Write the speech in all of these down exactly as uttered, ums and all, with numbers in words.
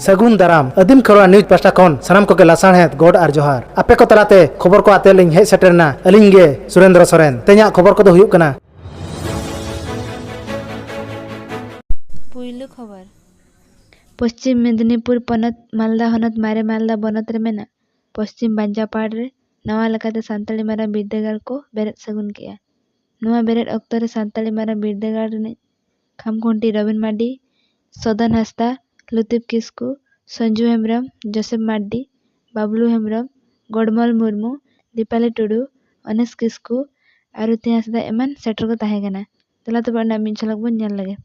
ᱥᱟᱹᱜᱩᱱ ᱫᱟᱨᱟᱢ᱾ ᱟᱹᱫᱤᱢ ᱠᱷᱮᱨᱣᱟᱲ ᱱᱤᱭᱩᱡᱽ ᱯᱟᱦᱴᱟ ᱠᱷᱚᱱ ᱥᱟᱱᱟᱢ ᱠᱚᱜᱮ ᱞᱟᱥᱟᱲᱦᱮᱫ ᱜᱚᱰ ᱟᱨ ᱡᱚᱦᱟᱨ᱾ ᱟᱯᱮ ᱠᱚ ᱛᱟᱞᱟᱛᱮ ᱠᱷᱚᱵᱚᱨ ᱠᱚ ᱟᱛᱮ ᱞᱤᱧ ᱦᱮᱡ ᱥᱮᱴᱮᱨ ᱮᱱᱟ ᱟᱹᱞᱤᱧ ᱜᱮ ᱥᱩᱨᱮᱱᱫᱨᱚ ᱥᱚᱨᱮᱱ᱾ ᱛᱮᱦᱮᱧᱟᱜ ᱠᱷᱚᱵᱚᱨ ᱠᱚᱫᱚ ᱦᱩᱭᱩᱜ ᱠᱟᱱᱟ᱾ ᱯᱩᱭᱞᱩ ᱠᱷᱚᱵᱚᱨ᱾ ᱯᱚᱥᱪᱤᱢ ᱢᱮᱫᱤᱱᱤᱯᱩᱨ ᱯᱚᱱᱚᱛ, ᱢᱟᱞᱫᱟ ᱦᱚᱱᱚᱛ, ᱢᱟᱨᱮ ᱢᱟᱞᱫᱟ ᱵᱚᱱᱚᱛ ᱨᱮ ᱢᱮᱱᱟᱜ ᱯᱚᱥᱪᱤᱢ ᱵᱟᱧᱡᱟᱯᱟᱲ ᱨᱮ ᱱᱟᱣᱟ ᱞᱮᱠᱟᱛᱮ ᱥᱟᱱᱛᱟᱲᱤ ᱢᱟᱨᱟᱝ ᱵᱤᱨᱫᱟᱹᱜᱟᱲ ᱠᱚ ᱵᱮᱨᱮᱫ ᱥᱟᱹᱜᱩᱱ ᱠᱮᱜᱼᱟ᱾ ᱱᱚᱣᱟ ᱵᱮᱨᱮᱫ ᱚᱠᱛᱚ ᱨᱮ ᱥᱟᱱᱛᱟᱲᱤ ᱢᱟᱨᱟᱝ ᱵᱤᱨᱫᱟᱹᱜᱟᱲ ᱨᱤᱱᱤᱡ ᱠᱷᱟᱢᱠᱷᱩᱱᱴᱤ ᱨᱚᱵᱤᱱ ᱢᱟᱨᱰᱤ, ᱥᱚᱫᱚᱱ ᱦᱟᱸᱥᱫᱟ, ᱞᱩᱛᱤᱯ ᱠᱤᱥᱠᱩ, ᱥᱚᱧᱡᱩ ᱦᱮᱢᱵᱨᱚᱢ, ᱡᱳᱥᱮᱯ ᱢᱟᱨᱰᱤ, ᱵᱟᱵᱞᱩ ᱦᱮᱢᱵᱨᱚᱢ, ᱜᱚᱰᱢᱚᱞ ᱢᱩᱨᱢᱩ, ᱫᱤᱯᱟᱞᱤ ᱴᱩᱰᱩ, ᱚᱱᱮᱥ ᱠᱤᱥᱠᱩ, ᱟᱨᱚᱛᱤ ᱦᱟᱸᱥᱫᱟ ᱮᱢᱟᱱ ᱥᱮᱴᱮᱨ ᱠᱚ ᱛᱟᱦᱮᱸ ᱠᱟᱱᱟ᱾ ᱫᱮᱞᱟ ᱛᱚᱵᱮ ᱚᱱᱟ ᱢᱤᱫ ᱡᱷᱚᱞᱚᱠ ᱵᱚᱱ ᱧᱮᱞ ᱞᱮᱜᱮ᱾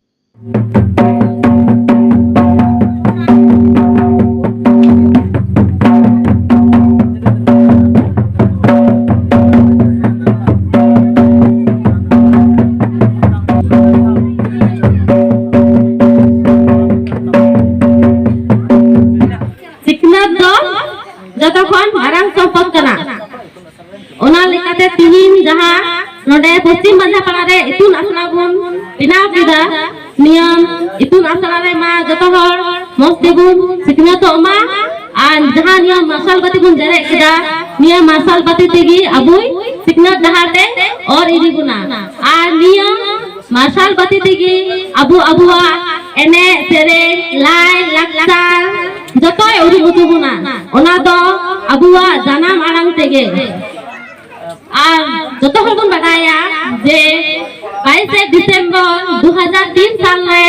ᱥᱤᱠᱷᱱᱟᱹᱛ ᱫᱚ ᱡᱚᱛᱚ ᱠᱷᱚᱱ ᱢᱟᱨᱟᱝ ᱥᱚᱢᱯᱚᱫ ᱠᱟᱱᱟ᱾ ᱚᱱᱟ ᱞᱮᱠᱟᱛᱮ ᱛᱤᱦᱤᱧ ᱡᱟᱦᱟᱸ ᱱᱚᱰᱮ ᱯᱚᱥᱪᱤᱢ ᱵᱟᱸᱫᱷᱟᱯᱟᱲᱟ ᱨᱮ ᱤᱛᱩᱱ ᱟᱥᱲᱟ ᱵᱚᱱ ᱵᱮᱱᱟᱣ ᱠᱮᱫᱟ, ᱱᱤᱭᱟᱹ ᱤᱛᱩᱱ ᱟᱥᱲᱟ ᱨᱮ ᱢᱟ ᱡᱚᱛᱚ ᱦᱚᱲ ᱢᱚᱸᱡᱽ ᱛᱮᱵᱚᱱ ᱥᱤᱠᱷᱱᱟᱹᱛᱚᱜ ᱢᱟ᱾ ᱟᱨ ᱡᱟᱦᱟᱸ ᱱᱤᱭᱟᱹ ᱢᱟᱨᱥᱟᱞ ᱵᱟᱹᱛᱤ ᱵᱚᱱ ᱡᱮᱨᱮᱫ ᱠᱮᱫᱟ, ᱱᱤᱭᱟᱹ ᱢᱟᱨᱥᱟᱞ ᱵᱟᱹᱛᱤ ᱛᱮᱜᱮ ᱟᱵᱚᱭ ᱥᱤᱠᱷᱱᱟᱹᱛ ᱰᱟᱦᱟᱨ ᱛᱮ ᱚᱨ ᱤᱫᱤ ᱵᱚᱱᱟ᱾ ᱟᱨ ᱱᱤᱭᱟᱹ ᱢᱟᱨᱥᱟᱞ ᱵᱟᱹᱛᱤ ᱛᱮᱜᱮ ᱟᱵᱚ ᱟᱵᱚᱣᱟᱜ ᱮᱱᱮᱡ ᱥᱮᱨᱮᱧ, ᱞᱟᱭ ᱞᱟᱠᱪᱟᱨ ᱡᱚᱛᱚᱭ ᱩᱫᱩᱜ ᱦᱚᱪᱚ ᱵᱚᱱᱟ᱾ ᱚᱱᱟ ᱫᱚ ᱟᱵᱚᱣᱟᱜ ᱡᱟᱱᱟᱢ ᱟᱲᱟᱝ ᱛᱮᱜᱮ᱾ ᱟᱨ ᱡᱚᱛᱚ ᱦᱚᱲ ᱵᱚᱱ ᱵᱟᱰᱟᱭᱟ ᱡᱮ ᱵᱟᱭᱤᱥᱮ ᱰᱤᱥᱮᱢᱵᱚᱨ ᱫᱩ ᱦᱟᱡᱟᱨ ᱛᱤᱱ ᱥᱟᱞ ᱨᱮ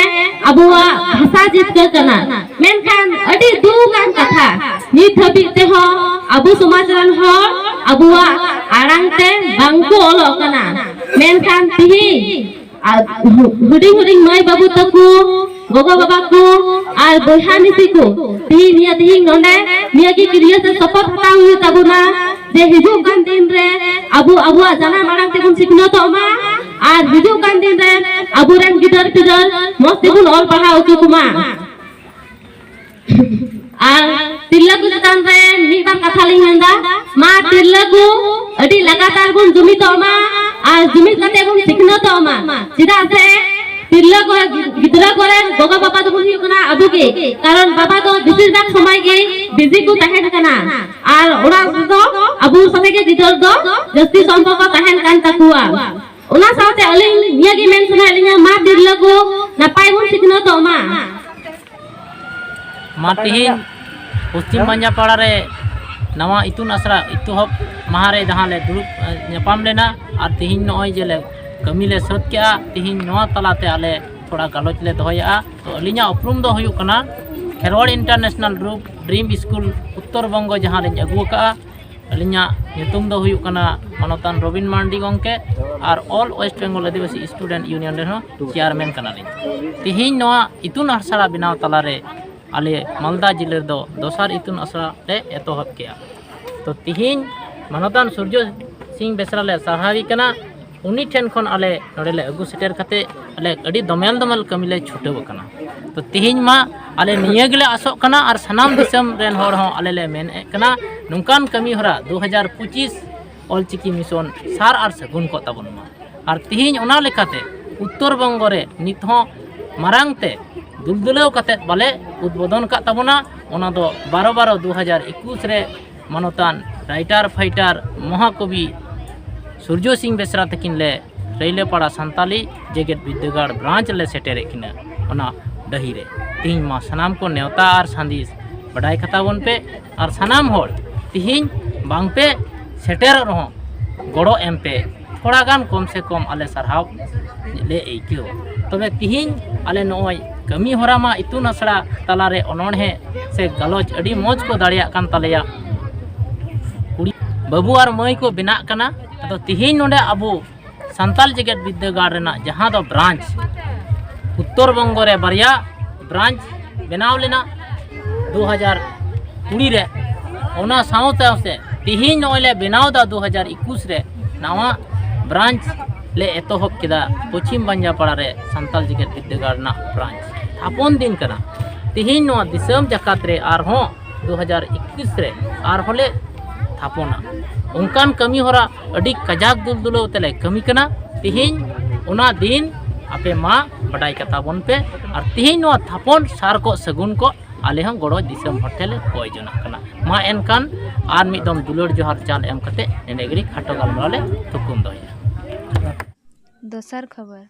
ᱟᱵᱚᱣᱟᱜ ᱵᱷᱟᱥᱟ ᱡᱤᱛᱠᱟᱹᱨ ᱠᱟᱱᱟ᱾ ᱢᱮᱱᱠᱷᱟᱱ ᱟᱹᱰᱤ ᱫᱩᱠᱟᱱ ᱠᱟᱛᱷᱟ, ᱱᱤᱛ ᱫᱷᱟᱹᱵᱤᱡ ᱛᱮᱦᱚᱸ ᱟᱵᱚ ᱥᱚᱢᱟᱡᱽ ᱨᱮᱱ ᱦᱚᱲ ᱟᱵᱚᱣᱟᱜ ᱟᱲᱟᱝ ᱛᱮ ᱵᱟᱝᱠᱚ ᱚᱞᱚᱜ ᱠᱟᱱᱟ᱾ ᱢᱮᱱᱠᱷᱟᱱ ᱛᱤᱦᱤᱧ ᱟᱨ ᱦᱩ-, ᱦᱩᱰᱤᱧ ᱦᱩᱰᱤᱧ ᱢᱟᱹᱭ ᱵᱟᱹᱵᱩ ᱛᱟᱠᱚ, ᱜᱚᱜᱚ ᱵᱟᱵᱟ ᱠᱚ ᱟᱨ ᱵᱚᱭᱦᱟ ᱢᱤᱥᱤ ᱠᱚ, ᱛᱤᱦᱤᱧ ᱱᱤᱭᱟᱹ, ᱛᱤᱦᱤᱧ ᱱᱚᱰᱮ ᱱᱤᱭᱟᱹ ᱜᱮ ᱠᱤᱨᱭᱟᱹ ᱥᱮ ᱥᱚᱯᱚᱛ ᱦᱟᱛᱟᱣ ᱦᱩᱭᱩᱜ ᱛᱟᱵᱚᱱᱟ ᱡᱮ ᱦᱤᱡᱩᱜ ᱠᱟᱱ ᱫᱤᱱ ᱨᱮ ᱟᱵᱚ ᱟᱵᱚᱣᱟᱜ ᱡᱟᱱᱟᱢ ᱟᱲᱟᱝ ᱛᱮᱵᱚᱱ ᱥᱤᱠᱷᱱᱟᱹᱛᱚᱜ ᱢᱟ ᱟᱨ ᱦᱤᱡᱩᱜ ᱠᱟᱱ ᱫᱤᱱ ᱨᱮ ᱟᱵᱚᱨᱮᱱ ᱜᱤᱫᱟᱹᱨ ᱯᱤᱫᱟᱹᱨ ᱢᱚᱸᱡᱽ ᱛᱮᱵᱚᱱ ᱚᱞ ᱯᱟᱲᱦᱟᱣ ᱦᱚᱪᱚ ᱠᱚᱢᱟ᱾ ᱟᱨ ᱛᱤᱨᱞᱟᱹ ᱠᱚ ᱪᱮᱛᱟᱱ ᱨᱮ ᱢᱤᱫ ᱵᱟᱨ ᱠᱟᱛᱷᱟ ᱞᱤᱧ ᱢᱮᱱᱫᱟ, ᱢᱟ ᱛᱤᱨᱞᱟᱹ ᱠᱚ ᱟᱹᱰᱤ ᱞᱟᱜᱟᱛᱟᱨ ᱵᱚᱱ ᱡᱩᱢᱤᱫᱚᱜ ᱢᱟ ᱟᱨ ᱡᱩᱢᱤᱫ ᱠᱟᱛᱮ ᱵᱚᱱ ᱥᱤᱠᱷᱱᱟᱹᱛᱚᱜ ᱢᱟ᱾ ᱪᱮᱫᱟᱜ ᱥᱮ ᱛᱤᱨᱞᱟᱹ ᱠᱚ ᱜᱤ-, ᱜᱤᱫᱽᱨᱟᱹ ᱠᱚᱨᱮᱱ ᱜᱚᱜᱚ ᱵᱟᱵᱟ ᱫᱚᱵᱚᱱ ᱦᱩᱭᱩᱜ ᱠᱟᱱᱟ ᱟᱵᱚ ᱜᱮ, ᱠᱟᱨᱚᱱ ᱵᱟᱵᱟ ᱫᱚ ᱵᱮᱥᱤᱨ ᱵᱷᱟᱜᱽ ᱥᱚᱢᱚᱭ ᱜᱮ ᱵᱤᱡᱤ ᱠᱚ ᱛᱟᱦᱮᱱ ᱠᱟᱱᱟ᱾ ᱟᱨ ᱚᱲᱟᱜ ᱨᱮᱫᱚ ᱟᱵᱚ ᱥᱚᱸᱜᱮ ᱜᱮ ᱜᱤᱫᱟᱹᱨ ᱫᱚ ᱡᱟᱹᱥᱛᱤ ᱥᱚᱢᱯᱚᱨᱠᱚ ᱛᱟᱦᱮᱱ ᱠᱟᱱ ᱛᱟᱠᱚᱣᱟ᱾ ᱚᱱᱟ ᱥᱟᱶᱛᱮ ᱟᱹᱞᱤᱧ ᱱᱤᱭᱟᱹ ᱜᱮ ᱢᱮᱱ ᱥᱟᱱᱟᱭᱮᱫ ᱞᱤᱧᱟ, ᱢᱟ ᱛᱤᱨᱞᱟᱹ ᱠᱚ ᱱᱟᱯᱟᱭ ᱵᱚᱱ ᱥᱤᱠᱷᱱᱟᱹᱛᱚᱜ ᱢᱟ᱾ ᱢᱟ ᱛᱤᱦᱤᱧ ᱯᱚᱥᱪᱤᱢ ᱵᱟᱧᱡᱟᱯᱟᱲᱟ ᱨᱮ ᱱᱟᱣᱟ ᱤᱛᱩᱱ ᱟᱥᱲᱟ ᱮᱛᱚᱦᱚᱵ ᱢᱟᱦᱟ ᱨᱮ ᱡᱟᱦᱟᱸ ᱞᱮ ᱫᱩᱲᱩᱵ, ᱮ, ᱧᱟᱯᱟᱢ ᱞᱮᱱᱟ ᱟᱨ ᱛᱤᱦᱤᱧ ᱱᱚᱜᱼᱚᱭ ᱡᱮ ᱞᱮ ᱠᱟᱹᱢᱤ ᱞᱮ ᱥᱟᱹᱛ ᱠᱮᱜᱼᱟ, ᱛᱤᱦᱤᱧ ᱱᱚᱣᱟ ᱛᱟᱞᱟᱛᱮ ᱟᱞᱮ ᱛᱷᱚᱲᱟ ᱜᱟᱞᱚᱪ ᱞᱮ ᱫᱚᱦᱚᱭᱮᱜᱼᱟ᱾ ᱛᱚ, ᱟᱹᱞᱤᱧᱟᱜ ᱩᱯᱨᱩᱢ ᱫᱚ ᱦᱩᱭᱩᱜ ᱠᱟᱱᱟ ᱠᱷᱮᱨᱣᱟᱲ international group dream school Uttar Banga ᱡᱟᱦᱟᱸ ᱞᱤᱧ ᱟᱹᱜᱩ ᱟᱠᱟᱜᱼᱟ᱾ ᱟᱹᱞᱤᱧᱟᱜ ᱧᱩᱛᱩᱢ ᱫᱚ ᱦᱩᱭᱩᱜ ᱠᱟᱱᱟ ᱢᱟᱱᱚᱛᱟᱱ ᱨᱚᱵᱤᱱ ᱢᱟᱨᱰᱤ ᱜᱚᱢᱠᱮ ᱟᱨ ᱚᱞ ᱳᱭᱮᱥᱴ ᱵᱮᱝᱜᱚᱞ ᱟᱹᱫᱤᱵᱟᱹᱥᱤ ᱥᱴᱩᱰᱮᱱᱴ ᱤᱭᱩᱱᱤᱭᱚᱱ ᱨᱮᱦᱚᱸ ᱪᱮᱭᱟᱨᱢᱮᱱ ᱠᱟᱱᱟᱞᱤᱧ᱾ ᱛᱤᱦᱤᱧ ᱱᱚᱣᱟ ᱤᱛᱩᱱ ᱟᱥᱲᱟ ᱵᱮᱱᱟᱣ ᱛᱟᱞᱟᱨᱮ ᱟᱞᱮ ᱢᱟᱞᱫᱟ ᱡᱤᱞᱟᱹ ᱨᱮᱫᱚ ᱫᱚᱥᱟᱨ ᱤᱛᱩᱱ ᱟᱥᱲᱟ ᱞᱮ ᱮᱛᱚᱦᱚᱵ ᱠᱮᱜᱼᱟ᱾ ᱛᱚ, ᱛᱤᱦᱤᱧ ᱢᱟᱱᱚᱛᱟᱱ ᱥᱩᱨᱡᱚ ᱥᱤᱝ ᱵᱮᱥᱨᱟ ᱞᱮ ᱥᱟᱨᱦᱟᱣᱤ ᱠᱟᱱᱟ᱾ ᱩᱱᱤ ᱴᱷᱮᱱ ᱠᱷᱚᱱ ᱟᱞᱮ ᱱᱚᱰᱮ ᱞᱮ ᱟᱹᱜᱩ ᱥᱮᱴᱮᱨ ᱠᱟᱛᱮ ᱟᱞᱮ ᱟᱹᱰᱤ ᱫᱚᱢᱮᱞ ᱫᱚᱢᱮᱞ ᱠᱟᱹᱢᱤ ᱞᱮ ᱪᱷᱩᱴᱟᱹᱣ ᱟᱠᱟᱱᱟ᱾ ᱛᱚ, ᱛᱤᱦᱤᱧ ᱢᱟ ᱟᱞᱮ ᱱᱤᱭᱟᱹ ᱜᱮᱞᱮ ᱟᱥᱚᱜ ᱠᱟᱱᱟ ᱟᱨ ᱥᱟᱱᱟᱢ ᱫᱤᱥᱚᱢ ᱨᱮᱱ ᱦᱚᱲ ᱦᱚᱸ ᱟᱞᱮ ᱞᱮ ᱢᱮᱱᱮᱫ ᱠᱟᱱᱟ, ᱱᱚᱝᱠᱟᱱ ᱠᱟᱹᱢᱤ ᱦᱚᱨᱟ ᱫᱩ ᱦᱟᱡᱟᱨ ᱯᱚᱸᱪᱤᱥ ᱚᱞᱪᱤᱠᱤ ᱢᱤᱥᱚᱱ ᱥᱟᱨ ᱟᱨ ᱥᱟᱹᱜᱩᱱ ᱠᱚᱜ ᱛᱟᱵᱚᱱ ᱢᱟ᱾ ᱟᱨ ᱛᱤᱦᱤᱧ ᱚᱱᱟ ᱞᱮᱠᱟᱛᱮ ᱩᱛᱛᱚᱨ ᱵᱚᱝᱜᱚ ᱨᱮ ᱱᱤᱛ ᱦᱚᱸ ᱢᱟᱨᱟᱝ ᱛᱮ ᱫᱩᱞᱫᱩᱞᱟᱹᱣ ᱠᱟᱛᱮ ᱵᱟᱞᱮ ᱩᱫᱵᱳᱫᱚᱱ ᱟᱠᱟᱫ ᱛᱟᱵᱚᱱᱟ᱾ ᱚᱱᱟ ᱫᱚ ᱵᱟᱨᱚ ᱵᱟᱨᱚ ᱫᱩ ᱦᱟᱡᱟᱨ ᱮᱠᱩᱥ ᱨᱮ ᱢᱟᱱᱚᱛᱟᱱ ᱨᱟᱭᱴᱟᱨ ᱯᱷᱟᱭᱴᱟᱨ ᱢᱚᱦᱟᱠᱚᱵᱤ ᱥᱩᱨᱡᱚ ᱥᱤᱝ ᱵᱮᱥᱨᱟ ᱛᱟᱹᱠᱤᱱ ᱞᱮ ᱨᱟᱹᱭᱞᱟᱹᱯᱟᱲᱟ ᱥᱟᱱᱛᱟᱞᱤ ᱡᱮᱜᱮᱛ ᱵᱤᱨᱫᱟᱹᱜᱟᱲ ᱵᱨᱟᱧᱪ ᱞᱮ ᱥᱮᱴᱮᱨᱮᱫ ᱠᱤᱱᱟ ᱚᱱᱟ ᱰᱟᱹᱦᱤ ᱨᱮ᱾ ᱛᱤᱦᱤᱧ ᱢᱟ ᱥᱟᱱᱟᱢ ᱠᱚ ᱱᱮᱣᱛᱟ ᱟᱨ ᱥᱟᱸᱫᱮᱥ ᱵᱟᱰᱟᱭ ᱠᱟᱛᱟ ᱵᱚᱱ ᱯᱮ, ᱟᱨ ᱥᱟᱱᱟᱢ ᱦᱚᱲ ᱛᱤᱦᱤᱧ ᱵᱟᱝ ᱯᱮ ᱥᱮᱴᱮᱨᱚᱜ ᱨᱮᱦᱚᱸ ᱜᱚᱲᱚ ᱮᱢ ᱯᱮ, ᱛᱷᱚᱲᱟ ᱜᱟᱱ ᱠᱚᱢ ᱥᱮ ᱠᱚᱢ ᱟᱞᱮ ᱥᱟᱨᱦᱟᱣ ᱞᱮ ᱟᱹᱭᱠᱟᱹᱣᱟ᱾ ᱛᱚᱵᱮ ᱛᱤᱦᱤᱧ ᱟᱞᱮ ᱱᱚᱜᱼᱚᱭ ᱠᱟᱹᱢᱤ ᱦᱚᱨᱟ ᱢᱟ ᱤᱛᱩᱱ ᱟᱥᱲᱟ ᱛᱟᱞᱟᱨᱮ ᱚᱱᱚᱬᱦᱮ ᱥᱮ ᱜᱟᱞᱚᱪ ᱟᱹᱰᱤ ᱢᱚᱡᱽ ᱠᱚ ᱫᱟᱲᱮᱭᱟᱜ ᱠᱟᱱ ᱛᱟᱞᱮᱭᱟ᱾ ᱠᱩᱲᱤ ᱵᱟᱹᱵᱩ ᱟᱨ ᱢᱟᱹᱭ ᱠᱚ ᱵᱮᱱᱟᱜ ᱠᱟᱱᱟ᱾ ᱟᱫᱚ ᱛᱤᱦᱤᱧ ᱱᱚᱰᱮ ᱟᱵᱚ ᱥᱟᱱᱛᱟᱞ ᱡᱮᱜᱮᱛ ᱵᱤᱨᱫᱟᱹᱜᱟᱲ ᱨᱮᱱᱟᱜ ᱡᱟᱦᱟᱸ ᱫᱚ ᱵᱨᱟᱧᱪ ᱩᱛᱛᱚᱨ ᱵᱚᱝᱜᱚ ᱨᱮ ᱵᱟᱨᱭᱟ ᱵᱨᱟᱧᱪ ᱵᱮᱱᱟᱣ ᱞᱮᱱᱟ ᱫᱩ ᱦᱟᱡᱟᱨ ᱠᱩᱲᱤ ᱨᱮ, ᱚᱱᱟ ᱥᱟᱶ ᱥᱟᱶᱛᱮ ᱛᱤᱦᱤᱧ ᱱᱚᱜᱼᱚᱭ ᱞᱮ ᱵᱮᱱᱟᱣ ᱮᱫᱟ ᱫᱩ ᱦᱟᱡᱟᱨ ᱮᱠᱩᱥ ᱨᱮ ᱱᱟᱣᱟ ᱵᱨᱟᱧᱪ ᱞᱮ ᱮᱛᱚᱦᱚᱵ ᱠᱮᱫᱟ᱾ ᱯᱚᱪᱷᱤᱢ ᱵᱟᱧᱡᱟᱯᱟᱲᱟ ᱨᱮ ᱥᱟᱱᱛᱟᱞ ᱡᱮᱜᱮᱛ ᱵᱤᱨᱫᱟᱹᱜᱟᱲ ᱨᱮᱱᱟᱜ ᱵᱨᱟᱧᱪ ᱛᱷᱟᱯᱚᱱ ᱫᱤᱱ ᱠᱟᱱᱟ᱾ ᱛᱤᱦᱤᱧ ᱱᱚᱣᱟ ᱫᱤᱥᱚᱢ ᱡᱟᱠᱟᱛ ᱨᱮ ᱟᱨᱦᱚᱸ ᱫᱩ ᱦᱟᱡᱟᱨ ᱮᱠᱩᱥ ᱨᱮ ᱟᱨᱦᱚᱸ ᱞᱮ ᱛᱷᱟᱯᱚᱱᱟ᱾ ᱚᱱᱠᱟᱱ ᱠᱟᱹᱢᱤ ᱦᱚᱨᱟ ᱟᱹᱰᱤ ᱠᱟᱡᱟᱠ ᱫᱩᱞ ᱫᱩᱞᱟᱹᱣ ᱛᱮᱞᱮ ᱠᱟᱹᱢᱤ ᱠᱟᱱᱟ᱾ ᱛᱤᱦᱤᱧ ᱚᱱᱟ ᱫᱤᱱ ᱟᱯᱮ ᱢᱟ ᱵᱟᱰᱟᱭ ᱠᱟᱛᱟ ᱵᱚᱱ ᱯᱮ᱾ ᱟᱨ ᱛᱮᱦᱮᱧ ᱱᱚᱣᱟ ᱛᱷᱟᱯᱚᱱ ᱥᱟᱨ ᱠᱚ ᱥᱟᱹᱜᱩᱱ ᱠᱚ ᱟᱞᱮ ᱦᱚᱸ ᱜᱚᱲᱚ ᱫᱤᱥᱚᱢ ᱦᱚᱲ ᱴᱷᱮᱱ ᱞᱮ ᱠᱚᱭ ᱡᱚᱱᱟᱜ ᱠᱟᱱᱟ᱾ ᱢᱟ ᱮᱱᱠᱷᱟᱱ ᱟᱨ ᱢᱤᱫ ᱫᱚᱢ ᱫᱩᱞᱟᱹᱲ ᱡᱚᱦᱟᱨ ᱪᱟᱞ ᱮᱢ ᱠᱟᱛᱮ ᱱᱮᱰᱮ ᱜᱮ ᱠᱷᱟᱴᱚ ᱜᱟᱞᱢᱟᱨᱟᱣ ᱞᱮ ᱛᱷᱩᱠᱩᱢ ᱫᱚᱦᱚᱭᱟ᱾ ᱫᱚᱥᱟᱨ ᱠᱷᱚᱵᱚᱨ᱾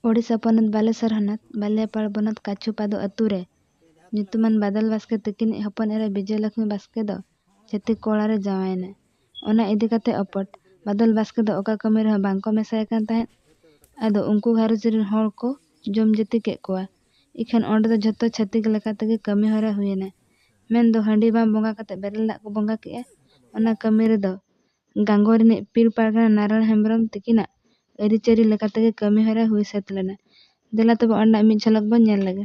ᱳᱰᱤᱥᱟ ᱯᱚᱱᱚᱛ ᱵᱟᱞᱮᱥᱚᱨ ᱦᱚᱱᱚᱛ ᱵᱟᱞᱤᱭᱟᱯᱟᱲ ᱵᱚᱱᱚᱛ ᱠᱟᱪᱷᱩ ᱯᱟᱫᱚ ᱟᱹᱛᱩ ᱨᱮ ᱧᱩᱛᱩᱢᱟᱱ ᱵᱟᱫᱚᱞ ᱵᱟᱥᱠᱮ ᱛᱤᱠᱤᱱᱤᱡ ᱦᱚᱯᱚᱱ ᱮᱨᱟ ᱵᱤᱡᱚᱭ ᱞᱚᱠᱷᱢᱤ ᱵᱟᱥᱠᱮ ᱫᱚ ᱪᱷᱟᱹᱛᱤᱠ ᱠᱚᱲᱟ ᱨᱮ ᱡᱟᱶᱟᱭᱮᱱᱟ᱾ ᱚᱱᱟ ᱤᱫᱤ ᱠᱟᱛᱮ ᱚᱯᱚᱴ ᱵᱟᱫᱚᱞ ᱵᱟᱥᱠᱮ ᱫᱚ ᱚᱠᱟ ᱠᱟᱹᱢᱤ ᱨᱮᱦᱚᱸ ᱵᱟᱝ ᱠᱚ ᱢᱮᱥᱟᱭ ᱠᱟᱱ ᱛᱟᱦᱮᱸᱫ᱾ ᱟᱫᱚ ᱩᱱᱠᱩ ᱜᱷᱟᱨᱚᱸᱡᱽ ᱨᱮᱱ ᱦᱚᱲ ᱠᱚ ᱡᱚᱢ ᱡᱟᱹᱛᱤ ᱠᱮᱫ ᱠᱚᱣᱟ᱾ ᱤᱠᱷᱟᱹᱱ ᱚᱸᱰᱮ ᱫᱚ ᱡᱷᱚᱛᱚ ᱪᱷᱟᱹᱛᱤᱠ ᱞᱮᱠᱟ ᱛᱮᱜᱮ ᱠᱟᱹᱢᱤ ᱦᱚᱨᱟ ᱦᱩᱭᱮᱱᱟ᱾ ᱢᱮᱱᱫᱚ ᱦᱟᱺᱰᱤ ᱵᱟᱝ ᱵᱚᱸᱜᱟ ᱠᱟᱛᱮ ᱵᱮᱨᱮᱞ ᱫᱟᱜ ᱠᱚ ᱵᱚᱸᱜᱟ ᱠᱮᱜᱼᱟ᱾ ᱚᱱᱟ ᱠᱟᱹᱢᱤ ᱨᱮᱫᱚ ᱜᱟᱝᱜᱚ ᱨᱤᱱᱤᱡ ᱯᱤᱲ ᱯᱟᱨᱜᱟᱱᱟ ᱱᱟᱨᱟᱭᱚᱬ ᱦᱮᱢᱵᱨᱚᱢ ᱛᱤᱠᱤᱱᱟᱜ ᱟᱹᱨᱤᱪᱟᱹᱞᱤ ᱞᱮᱠᱟ ᱛᱮᱜᱮ ᱠᱟᱹᱢᱤ ᱦᱚᱨᱟ ᱦᱩᱭ ᱥᱟᱹᱛ ᱞᱮᱱᱟ᱾ ᱫᱮᱞᱟ ᱛᱚᱵᱮ ᱚᱸᱰᱮᱱᱟᱜ ᱢᱤᱫ ᱡᱷᱟᱞᱚᱠ ᱵᱚᱱ ᱧᱮᱞ ᱞᱮᱜᱮ᱾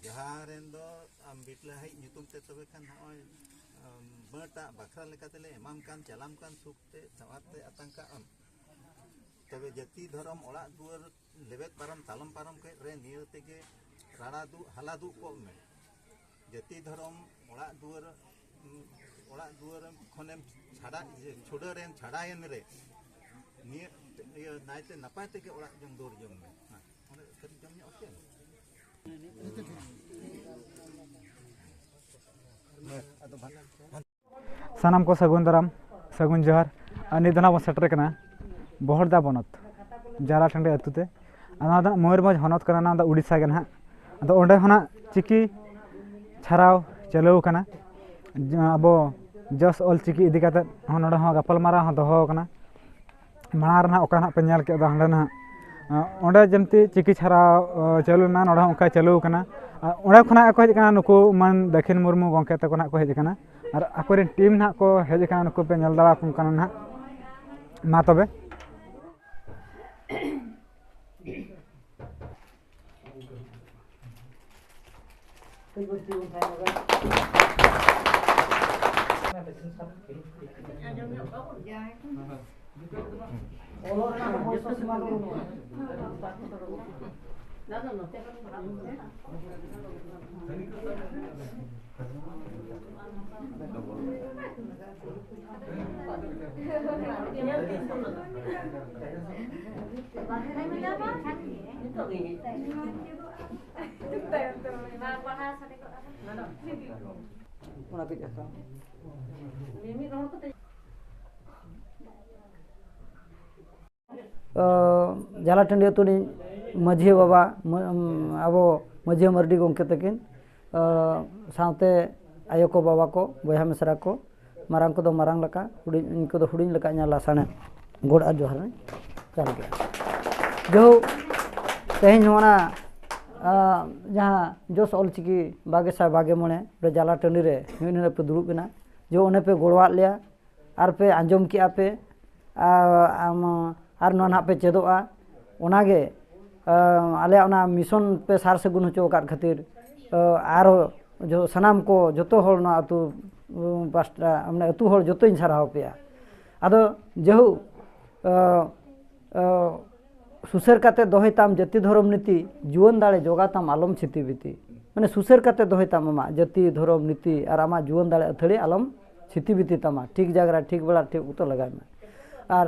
ᱡᱟᱦᱟᱸ ᱨᱮᱱ ᱫᱚ ᱟᱢ ᱵᱤᱴᱞᱟᱹᱦᱟᱹᱭᱤᱡ ᱧᱩᱛᱩᱢ ᱛᱮ ᱛᱚᱵᱮ ᱠᱷᱟᱱ ᱱᱚᱜᱼᱚᱭ, ᱟᱢ, ᱵᱟᱹᱴᱟᱜ ᱵᱟᱠᱷᱨᱟ ᱞᱮᱠᱟ ᱛᱮᱞᱮ ᱮᱢᱟᱢ ᱠᱟᱱ, ᱪᱟᱞᱟᱢ ᱠᱟᱱ ᱥᱩᱠ ᱛᱮ ᱥᱟᱶᱟᱨ ᱛᱮ ᱟᱛᱟᱝ ᱠᱟᱜ ᱟᱢ᱾ ᱛᱚᱵᱮ ᱡᱟᱹᱛᱤ ᱫᱷᱚᱨᱚᱢ ᱚᱲᱟᱜ ᱫᱩᱣᱟᱹᱨ ᱞᱮᱵᱮᱫ ᱯᱟᱨᱚᱢ ᱛᱟᱞᱚᱢ ᱯᱟᱨᱚᱢ ᱠᱮᱫ ᱨᱮ ᱱᱤᱭᱟᱹ ᱛᱮᱜᱮ ᱨᱟᱲᱟ ᱫᱩᱜ ᱦᱟᱞᱟ ᱫᱩᱜ ᱠᱚᱜ ᱢᱮ᱾ ᱡᱟᱹᱛᱤ ᱫᱷᱚᱨᱚᱢ ᱚᱲᱟᱜ ᱫᱩᱣᱟᱹᱨ, ᱩᱸ, ᱚᱲᱟᱜ ᱫᱩᱣᱟᱹᱨ ᱠᱷᱚᱱᱮᱢ ᱪᱷᱟᱰᱟ, ᱤᱭᱟᱹ, ᱪᱷᱩᱰᱟᱹᱨᱮᱱ, ᱪᱷᱟᱰᱟᱭᱮᱱ ᱨᱮ ᱱᱤᱭᱟᱹ, ᱤᱭᱟᱹ, ᱱᱟᱭᱛᱮ ᱱᱟᱯᱟᱭ ᱛᱮᱜᱮ ᱚᱲᱟᱜ ᱡᱚᱝ ᱫᱩᱣᱟᱹᱨ ᱡᱚᱝ ᱢᱮ᱾ ᱦᱮᱸ, ᱚᱸᱰᱮ ᱠᱟᱹᱴᱤᱡ ᱡᱚᱢ ᱧᱚᱜ ᱦᱚᱪᱚᱭ ᱢᱮ᱾ ᱟᱫᱚ ᱵᱟᱝ᱾ ᱥᱟᱱᱟᱢ ᱠᱚ ᱥᱟᱹᱜᱩᱱ ᱫᱟᱨᱟᱢ, ᱥᱟᱹᱜᱩᱱ ᱡᱚᱦᱟᱨ᱾ ᱟᱨ ᱱᱤᱛ ᱫᱚ ᱱᱟᱜ ᱵᱚᱱ ᱥᱮᱴᱮᱨ ᱠᱟᱱᱟ ᱵᱚᱦᱚᱲᱫᱟ ᱵᱚᱱᱚᱛ, ᱡᱟᱞᱟ ᱴᱟᱺᱰᱤ ᱟᱹᱛᱩ ᱛᱮ᱾ ᱟᱨ ᱱᱚᱣᱟ ᱫᱚ ᱱᱟᱜ ᱢᱚᱭᱩᱨᱵᱷᱚᱸᱡᱽ ᱦᱚᱱᱚᱛ ᱠᱟᱱᱟ, ᱱᱚᱣᱟ ᱫᱚ ᱩᱰᱤᱥᱟ ᱜᱮ ᱱᱟᱦᱟᱜ᱾ ᱟᱫᱚ ᱚᱸᱰᱮ ᱦᱚᱸ ᱱᱟᱜ ᱪᱤᱠᱤ ᱪᱷᱟᱨᱟᱣ ᱪᱟᱹᱞᱩ ᱟᱠᱟᱱᱟ᱾ ᱟᱵᱚ ᱡᱚᱥ ᱚᱞ ᱪᱤᱠᱤ ᱤᱫᱤ ᱠᱟᱛᱮᱫ ᱦᱚᱸ ᱱᱚᱰᱮ ᱦᱚᱸ ᱜᱟᱯᱟᱞᱢᱟᱨᱟᱣ ᱦᱚᱸ ᱫᱚᱦᱚ ᱟᱠᱟᱱᱟ᱾ ᱢᱟᱲᱟᱝ ᱨᱮ ᱱᱟᱦᱟᱜ ᱚᱠᱟ ᱱᱟᱦᱟᱜ ᱯᱮ ᱧᱮᱞ ᱠᱮᱫ ᱫᱚ ᱦᱟᱸᱰᱮ ᱱᱟᱦᱟᱜ, ᱚᱸᱰᱮ ᱡᱮᱢᱛᱤ ᱪᱤᱠᱤ ᱪᱷᱟᱨᱟᱣ, ᱚ, ᱪᱟᱹᱞᱩ ᱞᱮᱱᱟ, ᱱᱚᱰᱮ ᱦᱚᱸ ᱚᱱᱠᱟ ᱪᱟᱹᱞᱩ ᱟᱠᱟᱱᱟ᱾ ᱟᱨ ᱚᱸᱰᱮ ᱠᱷᱚᱱᱟᱜ ᱠᱚ ᱦᱮᱡ ᱟᱠᱟᱱᱟ, ᱱᱩᱠᱩ ᱢᱟᱹᱱ ᱫᱟᱹᱠᱷᱤᱱ ᱢᱩᱨᱢᱩ ᱜᱚᱢᱠᱮ ᱛᱟᱠᱚ ᱱᱟᱦᱟᱜ ᱠᱚ ᱦᱮᱡ ᱟᱠᱟᱱᱟ᱾ ᱟᱨ ᱟᱠᱚᱨᱮᱱ ᱴᱤᱢ ᱱᱟᱦᱟᱜ ᱠᱚ ᱦᱮᱡ ᱟᱠᱟᱱᱟ, ᱱᱩᱠᱩ ᱯᱮ ᱧᱮᱞ ᱫᱟᱲᱮᱭᱟᱠᱚ ᱠᱟᱱᱟ ᱱᱟᱦᱟᱜ᱾ ᱢᱟ ᱛᱚᱵᱮ᱾ ᱚᱱᱟ ᱠᱟᱹᱡ ᱦᱟᱛᱟᱣ᱾ ᱡᱟᱞᱟ ᱴᱟᱺᱰᱤ ᱟᱹᱛᱩ ᱨᱤᱱ ᱢᱟᱹᱡᱷᱤ ᱵᱟᱵᱟ, ᱢᱟᱹ-, ᱟᱵᱚ ᱢᱟᱹᱡᱷᱤ ᱢᱟᱨᱰᱤ ᱜᱚᱢᱠᱮ ᱛᱟᱹᱠᱤᱱ, ᱥᱟᱶᱛᱮ ᱟᱭᱳ ᱠᱚ, ᱵᱟᱵᱟ ᱠᱚ, ᱵᱚᱭᱦᱟ ᱢᱤᱥᱨᱟ ᱠᱚ, ᱢᱟᱨᱟᱝ ᱠᱚᱫᱚ ᱢᱟᱨᱟᱝ ᱞᱮᱠᱟ, ᱦᱩᱰᱤᱧ ᱠᱚᱫᱚ ᱦᱩᱰᱤᱧ ᱞᱮᱠᱟ, ᱤᱧᱟᱹᱜ ᱞᱟᱥᱟᱲᱦᱮᱫ ᱜᱚᱰ ᱟᱨ ᱡᱚᱦᱟᱨ ᱤᱧ ᱪᱟᱞ ᱠᱮᱫᱟ᱾ ᱡᱟᱭᱦᱳᱠ, ᱛᱮᱦᱮᱧ ᱱᱚᱣᱟ, ᱟ, ᱡᱟᱦᱟᱸ ᱡᱚᱥ ᱚᱞᱪᱤᱠᱤ ᱵᱟᱜᱮ ᱥᱟᱭ ᱵᱟᱜᱮ ᱢᱚᱬᱮ ᱨᱮ ᱡᱟᱞᱟ ᱴᱟᱺᱰᱤ ᱨᱮ ᱱᱤᱭᱟᱹ ᱯᱮ ᱫᱩᱲᱩᱵ ᱮᱱᱟ, ᱡᱮ ᱚᱱᱮ ᱯᱮ ᱜᱚᱲᱚᱣᱟᱫ ᱞᱮᱭᱟ, ᱟᱨ ᱯᱮ ᱟᱸᱡᱚᱢ ᱠᱮᱜᱼᱟ ᱯᱮ, ᱟᱨ, ᱟᱢ, ᱟᱨ ᱱᱚᱣᱟ ᱱᱟᱦᱟᱜ ᱯᱮ ᱪᱮᱫᱚᱜᱼᱟ᱾ ᱚᱱᱟᱜᱮ, ᱟ, ᱟᱞᱮᱭᱟᱜ ᱚᱱᱟ mission ᱯᱮ ᱥᱟᱨ ᱥᱟᱹᱜᱩᱱ ᱦᱚᱪᱚ ᱟᱠᱟᱫ ᱠᱷᱟᱹᱛᱤᱨ, ᱟ, ᱟᱨᱚ ᱡᱚ-, ᱥᱟᱱᱟᱢ ᱠᱚ, ᱡᱚᱛᱚ ᱦᱚᱲ ᱱᱚᱣᱟ ᱟᱹᱛᱩ, ᱩ, ᱯᱟᱥᱴᱟ, ᱢᱟᱱᱮ ᱟᱹᱛᱩ ᱦᱚᱲ ᱡᱚᱛᱚᱧ ᱥᱟᱨᱦᱟᱣ ᱯᱮᱭᱟ᱾ ᱟᱫᱚ ᱡᱟᱭᱦᱳᱠ, ᱟ, ᱟ, ᱥᱩᱥᱟᱹᱨ ᱠᱟᱛᱮ ᱫᱚᱦᱚᱭ ᱛᱟᱢ ᱡᱟᱹᱛᱤ ᱫᱷᱚᱨᱚᱢ ᱱᱤᱛᱤ, ᱡᱩᱣᱟᱹᱱ ᱫᱟᱲᱮ ᱡᱚᱜᱟᱣ ᱛᱟᱢ ᱟᱞᱚᱢ ᱥᱤᱛᱤ ᱵᱤᱛᱤ᱾ ᱢᱟᱱᱮ ᱥᱩᱥᱟᱹᱨ ᱠᱟᱛᱮ ᱫᱚᱦᱚᱭ ᱛᱟᱢ ᱟᱢᱟᱜ ᱡᱟᱹᱛᱤ ᱫᱷᱚᱨᱚᱢ ᱱᱤᱛᱤ ᱟᱨ ᱟᱢᱟᱜ ᱡᱩᱣᱟᱹᱱ ᱫᱟᱲᱮ ᱟᱹᱛᱷᱟᱹᱲᱤ ᱟᱞᱚᱢ ᱥᱤᱛᱤ ᱵᱤᱛᱤ ᱛᱟᱢᱟ᱾ ᱴᱷᱤᱠ ᱡᱟᱭᱜᱟ ᱨᱮ ᱴᱷᱤᱠ ᱵᱮᱲᱟ ᱴᱷᱤᱠ ᱚᱠᱛᱚ ᱞᱟᱜᱟᱣ ᱢᱮ᱾ ᱟᱨ,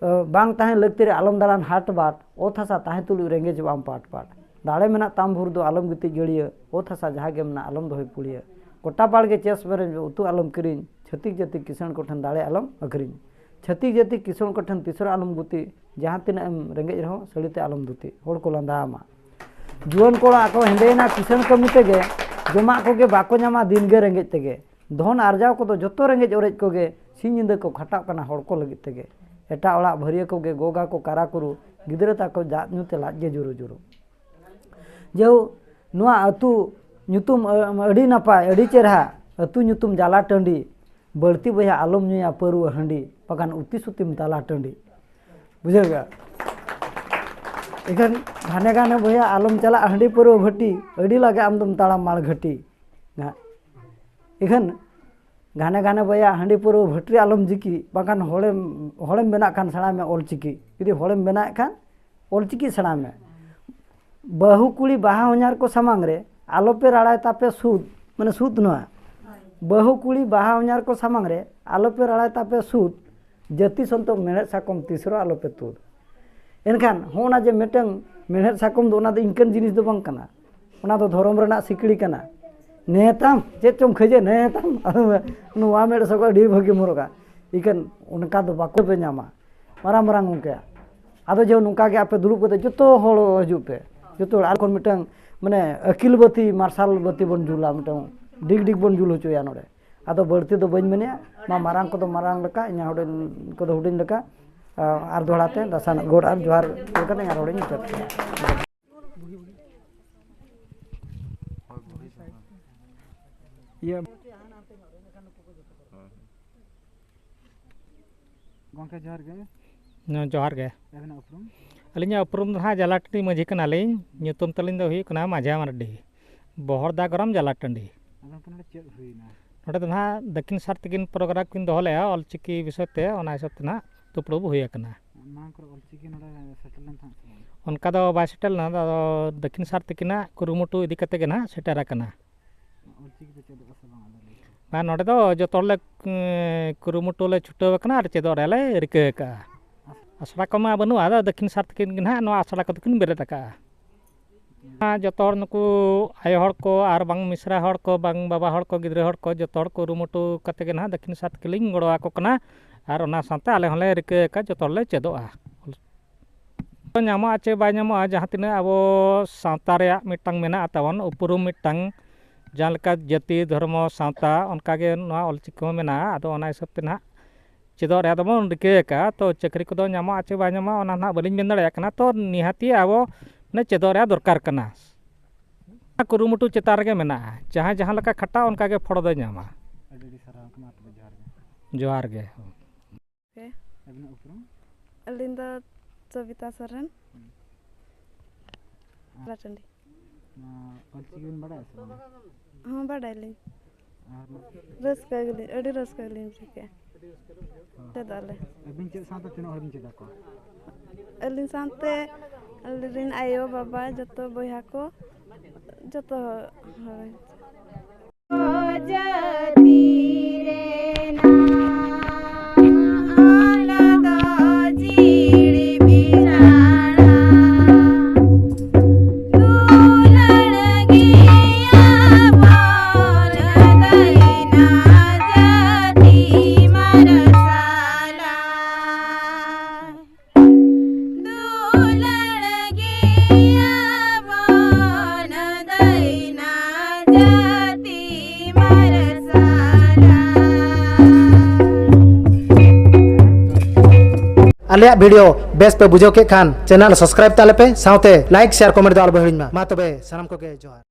ᱟᱹ, ᱵᱟᱝ ᱛᱟᱦᱮᱸ ᱞᱟᱹᱠᱛᱤ ᱨᱮ ᱟᱞᱚᱢ ᱫᱟᱬᱟᱱ ᱦᱟᱴ ᱵᱟᱴ, ᱚᱛ ᱦᱟᱥᱟ ᱛᱟᱦᱮᱸ ᱛᱩᱞᱩᱡ ᱨᱮᱸᱜᱮᱡᱚᱜ ᱟᱢ ᱯᱟᱴ ᱯᱟᱴ᱾ ᱫᱟᱲᱮ ᱢᱮᱱᱟᱜ ᱛᱟᱢ ᱵᱷᱳᱨ ᱫᱚ ᱟᱞᱚᱢ ᱜᱤᱛᱤᱡ ᱜᱟᱹᱲᱭᱟᱹ, ᱚᱛ ᱦᱟᱥᱟ ᱡᱟᱦᱟᱸ ᱜᱮ ᱢᱮᱱᱟᱜ ᱟᱞᱚᱢ ᱫᱚᱦᱚᱭ ᱯᱩᱲᱭᱟᱹ᱾ ᱜᱚᱴᱟ ᱵᱟᱲᱜᱮ ᱪᱟᱥ ᱵᱮᱨᱮᱧ ᱩᱛᱩ ᱟᱞᱚᱢ ᱠᱤᱨᱤᱧ, ᱪᱷᱟᱹᱛᱤᱠ ᱡᱟᱹᱛᱤ ᱠᱤᱥᱟᱹᱬ ᱠᱚᱴᱷᱮᱱ ᱫᱟᱲᱮ ᱟᱞᱚᱢ ᱟᱹᱠᱷᱨᱤᱧ᱾ ᱪᱷᱟᱹᱛᱤᱠ ᱡᱟᱹᱛᱤ ᱠᱤᱥᱟᱹᱬ ᱠᱚᱴᱷᱮᱱ ᱛᱤᱥ ᱨᱮᱦᱚᱸ ᱟᱞᱚᱢ ᱜᱩᱛᱤ, ᱡᱟᱦᱟᱸ ᱛᱤᱱᱟᱹᱜ ᱮᱢ ᱨᱮᱸᱜᱮᱡ ᱨᱮᱦᱚᱸ ᱥᱟᱹᱲᱤ ᱛᱮ ᱟᱞᱚᱢ ᱫᱷᱩᱛᱤ, ᱦᱚᱲ ᱠᱚ ᱞᱟᱸᱫᱟ ᱟᱢᱟ᱾ ᱡᱩᱣᱟᱹᱱ ᱠᱚᱲᱟ ᱠᱚ ᱦᱮᱸᱫᱮᱭᱮᱱᱟ ᱠᱤᱥᱟᱹᱬ ᱠᱟᱹᱢᱤ ᱛᱮᱜᱮ, ᱡᱚᱢᱟᱜ ᱠᱚᱜᱮ ᱵᱟᱠᱚ ᱧᱟᱢᱟ ᱫᱤᱱ ᱜᱮ ᱨᱮᱸᱜᱮᱡ ᱛᱮᱜᱮ᱾ ᱫᱷᱚᱱ ᱟᱨᱡᱟᱣ ᱠᱚᱫᱚ ᱡᱚᱛᱚ ᱨᱮᱸᱜᱮᱡ ᱚᱨᱮᱡ ᱠᱚᱜᱮ, ᱥᱤᱧ ᱧᱤᱫᱟᱹ ᱠᱚ ᱠᱷᱟᱴᱟᱜ ᱠᱟᱱᱟ ᱦᱚᱲ ᱠᱚ ᱞᱟᱹᱜᱤᱫ ᱛᱮᱜᱮ᱾ ᱮᱴᱟᱜ ᱚᱲᱟᱜ ᱵᱷᱟᱹᱨᱭᱟᱹ ᱠᱚᱜᱮ ᱜᱚᱜᱟ ᱠᱚ ᱠᱟᱨᱟ ᱠᱩᱨᱩ, ᱜᱤᱫᱽᱨᱟᱹ ᱛᱟᱠᱚ ᱡᱟᱜ ᱧᱩ ᱛᱮ ᱞᱟᱡ ᱜᱮ ᱡᱩᱨᱩ ᱡᱩᱨᱩ᱾ ᱡᱮᱦᱳ, ᱱᱚᱣᱟ ᱟᱹᱛᱩ ᱧᱩᱛᱩᱢ ᱟᱹ-, ᱟᱹᱰᱤ ᱱᱟᱯᱟᱭ, ᱟᱹᱰᱤ ᱪᱮᱨᱦᱟ, ᱟᱹᱛᱩ ᱧᱩᱛᱩᱢ ᱡᱟᱞᱟ ᱴᱟᱺᱰᱤ, ᱵᱟᱹᱲᱛᱤ ᱵᱚᱭᱦᱟ ᱟᱞᱚᱢ ᱧᱩᱭᱟ ᱯᱟᱹᱨᱩᱣᱟᱹ ᱦᱟᱺᱰᱤ, ᱵᱟᱠᱷᱟᱱ ᱩᱛᱤ ᱥᱩᱛᱤᱢ ᱛᱟᱞᱟ ᱴᱟᱺᱰᱤ᱾ ᱵᱩᱡᱷᱟᱹᱣ ᱜᱮ? ᱮᱱᱠᱷᱟᱱ ᱜᱷᱟᱱᱮ ᱜᱷᱟᱱᱮ ᱵᱚᱭᱦᱟ ᱟᱞᱚᱢ ᱪᱟᱞᱟᱜ ᱦᱟᱺᱰᱤ ᱯᱟᱹᱨᱩᱣᱟᱹ ᱵᱷᱟᱹᱴᱤ, ᱟᱹᱰᱤ ᱞᱟᱜᱮ ᱟᱢ ᱫᱚᱢ ᱛᱟᱲᱟᱢ ᱢᱟᱲ ᱜᱷᱟᱹᱴᱤ᱾ ᱦᱮᱸ᱾ ᱮᱱᱠᱷᱟᱱ ᱜᱷᱟᱱᱮ ᱜᱷᱟᱱᱮ ᱵᱚᱭᱦᱟ ᱦᱟᱺᱰᱤ ᱯᱟᱹᱨᱩᱣᱟᱹ ᱵᱷᱟᱹᱴᱤ ᱟᱞᱚᱢ ᱡᱤᱠᱤ, ᱵᱟᱠᱷᱟᱱ ᱦᱚᱲᱮᱢ, ᱦᱚᱲᱮᱢ ᱵᱮᱱᱟᱜ ᱠᱷᱟᱱ ᱥᱮᱬᱟᱭ ᱢᱮ ᱚᱞ ᱪᱤᱠᱤ᱾ ᱡᱩᱫᱤ ᱦᱚᱲᱮᱢ ᱵᱮᱱᱟᱣᱮᱫ ᱠᱷᱟᱱ ᱚᱞ ᱪᱤᱠᱤ ᱥᱮᱬᱟᱭ ᱢᱮ᱾ ᱵᱟᱹᱦᱩ ᱠᱩᱲᱤ ᱵᱟᱦᱟ ᱦᱚᱧᱦᱟᱨ ᱠᱚ ᱥᱟᱢᱟᱝ ᱨᱮ ᱟᱞᱚᱯᱮ ᱨᱟᱲᱟᱭ ᱛᱟᱯᱮ ᱥᱩᱫ, ᱢᱟᱱᱮ ᱥᱩᱫ ᱱᱚᱣᱟ᱾ ᱵᱟᱹᱦᱩ ᱠᱩᱲᱤ ᱵᱟᱦᱟ ᱦᱚᱧᱦᱟᱨ ᱠᱚ ᱥᱟᱢᱟᱝ ᱨᱮ ᱟᱞᱚᱯᱮ ᱨᱟᱲᱟᱭ ᱛᱟᱯᱮ ᱥᱩᱫ, ᱡᱟᱹᱛᱤ ᱥᱚᱱᱛᱚ ᱢᱮᱲᱦᱮᱫ ᱥᱟᱠᱚᱢ ᱛᱤᱥ ᱨᱮᱦᱚᱸ ᱟᱞᱚᱯᱮ ᱛᱩᱫ᱾ ᱮᱱᱠᱷᱟᱱ ᱦᱚᱸᱜᱼᱚ ᱱᱟ ᱡᱮ ᱢᱤᱫᱴᱟᱝ ᱢᱮᱲᱦᱮᱫ ᱥᱟᱠᱚᱢ ᱫᱚ ᱚᱱᱟ ᱫᱚ ᱤᱱᱠᱟᱹᱱ ᱡᱤᱱᱤᱥ ᱫᱚ ᱵᱟᱝ ᱠᱟᱱᱟ, ᱚᱱᱟ ᱫᱚ ᱫᱷᱚᱨᱚᱢ ᱨᱮᱱᱟᱜ ᱥᱤᱠᱲᱤ ᱠᱟᱱᱟ᱾ ᱱᱮᱛᱟᱢ ᱪᱮᱫ ᱪᱚᱢ ᱠᱷᱟᱹᱡᱟᱹ ᱱᱮᱛᱟᱢ, ᱟᱫᱚ ᱱᱚᱣᱟ ᱢᱮᱲᱦᱮᱫ ᱥᱟᱠᱚᱢ ᱟᱹᱰᱤ ᱵᱷᱟᱹᱜᱤ ᱢᱚᱨᱚᱜᱟ, ᱤᱠᱷᱟᱹᱱ ᱚᱱᱠᱟ ᱫᱚ ᱵᱟᱠᱚ ᱯᱮ ᱧᱟᱢᱟ᱾ ᱢᱟᱨᱟᱝ ᱢᱟᱨᱟᱝ ᱜᱚᱢᱠᱮ, ᱟᱫᱚ ᱡᱮ ᱱᱚᱝᱠᱟ ᱜᱮ ᱟᱯᱮ ᱫᱩᱲᱩᱵ ᱠᱟᱛᱮ ᱡᱚᱛᱚ ᱦᱚᱲ ᱦᱤᱡᱩᱜ ᱯᱮ, ᱡᱚᱛᱚ ᱦᱚᱲ ᱟᱨ ᱠᱷᱚᱱ ᱢᱤᱫᱴᱟᱝ ᱢᱟᱱᱮ ᱟᱹᱠᱤᱞ ᱵᱟᱹᱛᱤ, ᱢᱟᱨᱥᱟᱞ ᱵᱟᱹᱛᱤ ᱵᱚᱱ ᱡᱩᱞᱟ, ᱢᱤᱫᱴᱟᱝ ᱰᱤᱜᱽ ᱰᱤᱜᱽ ᱵᱚᱱ ᱡᱩᱞ ᱦᱚᱪᱚᱭᱟ ᱱᱚᱰᱮ᱾ ᱟᱫᱚ ᱵᱟᱹᱲᱛᱤ ᱫᱚ ᱵᱟᱹᱧ ᱢᱮᱱᱮᱜᱼᱟ, ᱢᱟ ᱢᱟᱨᱟᱝ ᱠᱚᱫᱚ ᱢᱟᱨᱟᱝ ᱞᱮᱠᱟ, ᱤᱧᱟᱹᱜ ᱦᱩᱰᱤᱧ ᱠᱚᱫᱚ ᱦᱩᱰᱤᱧ ᱞᱮᱠᱟ᱾ ᱟᱨ ᱫᱚᱦᱲᱟ ᱛᱮ ᱫᱟᱥᱟᱱ ᱜᱚᱰ ᱟᱨ ᱡᱚᱦᱟᱨ ᱠᱟᱛᱮ ᱟᱨ ᱦᱚᱲᱤᱧ ᱢᱩᱪᱟᱹᱫ ᱠᱮᱫᱟ᱾ ᱤᱭᱟᱹ ᱜᱚᱢᱠᱮ ᱡᱚᱦᱟᱨ ᱜᱮ᱾ ᱦᱮᱸ, ᱡᱚᱦᱟᱨ ᱜᱮ᱾ ᱟᱹᱵᱤᱱᱟᱜ ᱩᱯᱨᱩᱢ? ᱟᱹᱞᱤᱧᱟᱜ ᱩᱯᱨᱩᱢ ᱫᱚ ᱦᱟᱸᱜ ᱡᱟᱞᱟ ᱴᱟᱺᱰᱤ ᱢᱟᱹᱡᱷᱤ ᱠᱟᱱᱟᱞᱤᱧ᱾ ᱧᱩᱛᱩᱢ ᱛᱟᱹᱞᱤᱧ ᱫᱚ ᱦᱩᱭᱩᱜ ᱠᱟᱱᱟ ᱢᱟᱡᱷᱟ ᱢᱟᱨᱰᱤ, ᱵᱚᱦᱚᱲᱫᱟ ᱜᱚᱨᱟᱢ ᱡᱟᱞᱟ ᱴᱟᱺᱰᱤ᱾ ᱟᱫᱚ ᱜᱚᱢᱠᱮ ᱱᱚᱰᱮ ᱪᱮᱫ ᱦᱩᱭᱱᱟ? ᱱᱚᱰᱮ ᱫᱚ ᱦᱟᱸᱜ ᱫᱟᱹᱠᱷᱤᱱ ᱥᱟᱨ ᱛᱟᱹᱠᱤᱱ ᱯᱨᱳᱜᱨᱟᱢ ᱠᱤᱱ ᱫᱚᱦᱚ ᱞᱮᱜᱼᱟ ᱚᱞᱪᱤᱠᱤ ᱵᱤᱥᱚᱭ ᱛᱮ, ᱚᱱᱟ ᱦᱤᱥᱟᱹᱵ ᱛᱮ ᱦᱟᱸᱜ ᱫᱩᱯᱲᱩᱵ ᱦᱩᱭ ᱟᱠᱟᱱᱟ᱾ ᱢᱟᱲᱟᱝ ᱠᱚᱨᱮ ᱚᱞᱪᱤᱠᱤ ᱱᱚᱰᱮ ᱥᱮᱴᱮᱨ ᱞᱮᱱ ᱛᱟᱦᱮᱸᱫ ᱥᱮ ᱵᱟᱝ? ᱚᱱᱠᱟ ᱫᱚ ᱵᱟᱭ ᱥᱮᱴᱮᱨ ᱞᱮᱱᱟ, ᱟᱫᱚ ᱫᱟᱹᱠᱷᱤᱱ ᱥᱟᱨ ᱛᱟᱹᱠᱤᱱᱟᱜ ᱠᱩᱨᱩᱢᱩᱴᱩ ᱤᱫᱤ ᱠᱟᱛᱮ ᱜᱮ ᱱᱟᱦᱟᱜ ᱥᱮᱴᱮᱨ ᱟᱠᱟᱱᱟ᱾ ᱚᱞᱪᱤᱠᱤ ᱯᱮ ᱪᱮᱫᱚᱜᱼᱟ ᱥᱮ ᱵᱟᱝ ᱟᱫᱚ ᱞᱟᱹᱭ ᱯᱮ? ᱟᱨ ᱱᱚᱰᱮ ᱫᱚ ᱡᱚᱛᱚ ᱦᱚᱲᱞᱮ, ᱮᱸ, ᱠᱩᱨᱩᱢᱩᱴᱩ ᱞᱮ ᱪᱷᱩᱴᱟᱹᱣ ᱟᱠᱟᱱᱟ ᱟᱨ ᱪᱮᱫᱚᱜ ᱨᱮᱭᱟᱜ ᱞᱮ ᱨᱤᱠᱟᱹ ᱟᱠᱟᱜᱼᱟ᱾ ᱟᱥᱲᱟ ᱠᱚᱢᱟ ᱵᱟᱹᱱᱩᱜᱼᱟ, ᱟᱫᱚ ᱫᱟᱹᱠᱷᱤᱱ ᱥᱟᱨ ᱛᱟᱹᱠᱤᱱ ᱜᱮ ᱱᱟᱦᱟᱜ ᱱᱚᱣᱟ ᱟᱥᱲᱟ ᱠᱚᱫᱚ ᱠᱤᱱ ᱵᱮᱨᱮᱫ ᱟᱠᱟᱜᱼᱟ᱾ ᱡᱚᱛᱚ ᱦᱚᱲ ᱱᱩᱠᱩ ᱟᱭᱳ ᱦᱚᱲ ᱠᱚ ᱟᱨ ᱵᱟᱝ ᱢᱤᱥᱨᱟ ᱦᱚᱲ ᱠᱚ, ᱵᱟᱝ ᱵᱟᱵᱟ ᱦᱚᱲ ᱠᱚ, ᱜᱤᱫᱽᱨᱟᱹ ᱦᱚᱲ ᱠᱚ, ᱡᱚᱛᱚ ᱦᱚᱲ ᱠᱩᱨᱩᱢᱩᱴᱩ ᱠᱟᱛᱮ ᱜᱮ ᱱᱟᱦᱟᱜ ᱫᱟᱹᱠᱷᱤᱱ ᱥᱟᱨ ᱛᱟᱹᱠᱤᱱ ᱞᱤᱧ ᱜᱚᱲᱚ ᱟᱠᱚ ᱠᱟᱱᱟ᱾ ᱟᱨ ᱚᱱᱟ ᱥᱟᱶᱛᱮ ᱟᱞᱮ ᱦᱚᱸᱞᱮ ᱨᱤᱠᱟᱹ ᱟᱠᱟᱫ ᱡᱚᱛᱚ ᱦᱚᱲᱞᱮ ᱪᱮᱫᱚᱜᱼᱟ᱾ ᱧᱟᱢᱚᱜᱼᱟ ᱪᱮ ᱵᱟᱭ ᱧᱟᱢᱚᱜᱼᱟ, ᱡᱟᱦᱟᱸ ᱛᱤᱱᱟᱹᱜ ᱟᱵᱚ ᱥᱟᱶᱛᱟ ᱨᱮᱭᱟᱜ ᱢᱤᱫᱴᱟᱝ ᱢᱮᱱᱟᱜᱼᱟ ᱛᱟᱵᱚᱱ ᱩᱯᱨᱩᱢ ᱢᱤᱫᱴᱟᱝ, ᱡᱟᱦᱟᱸ ᱞᱮᱠᱟ ᱡᱟᱹᱛᱤ, ᱫᱷᱚᱨᱢᱚ, ᱥᱟᱶᱛᱟ, ᱚᱱᱠᱟᱜᱮ ᱱᱚᱣᱟ ᱚᱞᱪᱤᱠᱤ ᱦᱚᱸ ᱢᱮᱱᱟᱜᱼᱟ᱾ ᱟᱫᱚ ᱚᱱᱟ ᱦᱤᱥᱟᱹᱵ ᱛᱮ ᱱᱟᱦᱟᱜ ᱪᱮᱫᱚᱜ ᱨᱮᱭᱟᱜ ᱫᱚᱵᱚᱱ ᱨᱤᱠᱟᱹ ᱟᱠᱟᱫᱼᱟ᱾ ᱛᱚ ᱪᱟᱹᱠᱨᱤ ᱠᱚᱫᱚ ᱧᱟᱢᱚᱜᱼᱟ ᱪᱮ ᱵᱟᱭ ᱧᱟᱢᱚᱜᱼᱟ, ᱚᱱᱟ ᱱᱟᱦᱟᱜ ᱵᱟᱹᱞᱤᱧ ᱢᱮᱱ ᱫᱟᱲᱮᱭᱟᱜ ᱠᱟᱱᱟ᱾ ᱛᱚ ᱱᱤᱦᱟᱹᱛᱤ ᱟᱵᱚ ᱢᱟᱱᱮ ᱪᱮᱫᱚᱜ ᱨᱮᱭᱟᱜ ᱫᱚᱨᱠᱟᱨ ᱠᱟᱱᱟ᱾ ᱠᱩᱨᱩᱢᱩᱴᱩ ᱪᱮᱛᱟᱱ ᱨᱮᱜᱮ ᱢᱮᱱᱟᱜᱼᱟ᱾ ᱡᱟᱦᱟᱸᱭ ᱡᱟᱦᱟᱸ ᱞᱮᱠᱟ ᱠᱷᱟᱴᱟᱜᱼᱟ, ᱚᱱᱠᱟ ᱜᱮ ᱯᱷᱚᱲ ᱫᱚᱭ ᱧᱟᱢᱟ᱾ ᱟᱹᱰᱤ ᱟᱹᱰᱤ ᱥᱟᱨᱦᱟᱣ᱾ ᱢᱟ ᱛᱚᱵᱮ ᱡᱚᱦᱟᱨ ᱜᱮ᱾ ᱡᱚᱦᱟᱨ ᱜᱮ᱾ ᱟᱹᱵᱤᱱᱟᱜ ᱩᱯᱨᱩᱢ? ᱟᱹᱞᱤᱧ ᱫᱚ ᱥᱚᱵᱤᱛᱟ ᱥᱚᱨᱮᱱ᱾ ᱦᱩᱸ᱾ ᱟᱨ ᱴᱟᱺᱰᱤ᱾ ᱱᱚᱣᱟ ᱚᱞᱪᱤᱠᱤ ᱵᱤᱱ ᱵᱟᱲᱟᱭᱟ ᱥᱮ ᱵᱟᱝ? ᱦᱚᱸ, ᱵᱟᱰᱟᱭᱟᱞᱤᱧ᱾ ᱟᱨ ᱨᱟᱹᱥᱠᱟᱹ ᱜᱮᱞᱤᱧ, ᱟᱹᱰᱤ ᱨᱟᱹᱥᱠᱟᱹ ᱜᱮᱞᱤᱧ ᱵᱩᱡᱷᱟᱹᱣ ᱠᱮᱜᱼᱟ᱾ ᱦᱚᱸ᱾ ᱪᱮᱫᱚᱜ ᱟᱞᱮ᱾ ᱟᱹᱵᱤᱱ ᱪᱮᱫ ᱥᱟᱶᱛᱮ ᱛᱤᱱᱟᱹᱜ ᱦᱚᱲ ᱵᱤᱱ ᱪᱮᱫ ᱟᱠᱚᱣᱟ? ᱟᱹᱞᱤᱧ ᱥᱟᱶᱛᱮ ᱟᱞᱮᱨᱮᱱ ᱟᱭᱳ, ᱵᱟᱵᱟ, ᱡᱚᱛᱚ ᱵᱚᱭᱦᱟ ᱠᱚ, ᱡᱚᱛᱚ ᱦᱚᱲ᱾ ᱡᱟᱹᱛᱤ ᱨᱮᱱᱟᱜ ᱟᱞᱟᱫᱟ ᱡᱤᱲ ᱵᱤᱱᱟᱲᱟ᱾ ᱫᱩᱞᱟᱹᱲ ᱜᱮᱭᱟ ᱵᱚᱱ ᱫᱟᱹᱭᱱᱟ ᱡᱟᱹᱛᱤ ᱢᱟᱨᱥᱟᱞᱟ᱾ ᱫᱩᱞᱟᱹᱲ ᱜᱮᱭᱟ ᱵᱚᱱ ᱫᱟᱹᱭᱱᱟ ᱡᱟᱹᱛᱤ ᱢᱟᱨᱥᱟᱞᱟ᱾ ᱟᱞᱮᱭᱟᱜ ᱵᱷᱤᱰᱤᱭᱳ ᱵᱮᱥ ᱯᱮ ᱵᱩᱡᱷᱟᱹᱣ ᱠᱮᱫ ᱠᱷᱟᱱ, ᱪᱮᱱᱮᱞ ᱥᱟᱵᱥᱠᱨᱟᱭᱤᱵ ᱛᱟᱞᱮ ᱯᱮ, ᱥᱟᱶᱛᱮ ᱞᱟᱭᱤᱠ, ᱥᱮᱭᱟᱨ, ᱠᱚᱢᱮᱱᱴ ᱫᱚ ᱟᱞᱚ ᱯᱮ ᱦᱤᱲᱤᱧ ᱢᱟ᱾ ᱢᱟ ᱛᱚᱵᱮ, ᱥᱟᱱᱟᱢ ᱠᱚᱜᱮ ᱡᱚᱦᱟᱨ᱾